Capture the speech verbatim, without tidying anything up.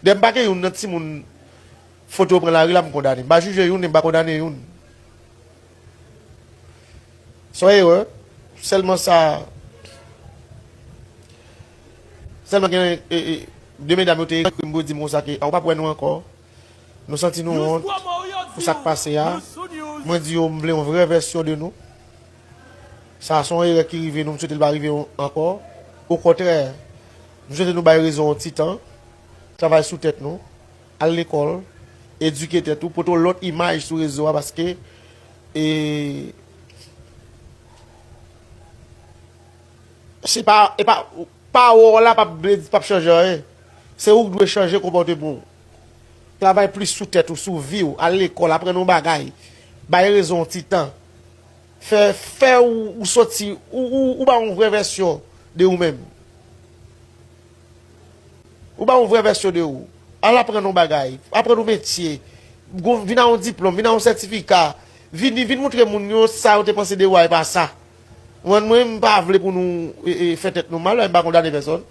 Dè m pa gen youn nan timoun foto yo pran lari la m kondane. M pa jije youn e m pa kondane youn. Se yon erè. Sèlman sa, sèlman gen e, e, de medam yo te ekri m pou di m konsa ke a w p ap wè nou ankò. Nou santi nou wont pou sa k pase a. Mwen di yo m vle yon vrè vèsyon de nou. Sa se yon erè ki rive nou, m swete l pa rive ankò. Okontrè, m swete nou bay rezon yon ti tan, travay sou tèt nou, al lekòl, edike tèt ou, pote yon lòt imaj sou rezo a paske e, se pa, e pa, pawòl la p ap vle di, p ap chanje anyen. Se ou k dwe chanje konpòteman w. Travay plis sou tèt ou, sou vi w, al lekòl, aprann yon bagay. Bay rezon yon ti tan. Fè, fè ou, ou soti, ou, ou, ou ba yon vrè vèsyon de ou menm. Ou ba yon vrè vèsyon de ou. Al aprann yon bagay. Aprann yon metye. Gon- Vin a yon diplòm, vin a yon sètifika. Vin, vin montre moun yo sa yo te panse de ou a, e pa sa. Mwen, mwen, m pa vle pou nou e, e, fè tèt nou mal, m pa kondane pèsòn.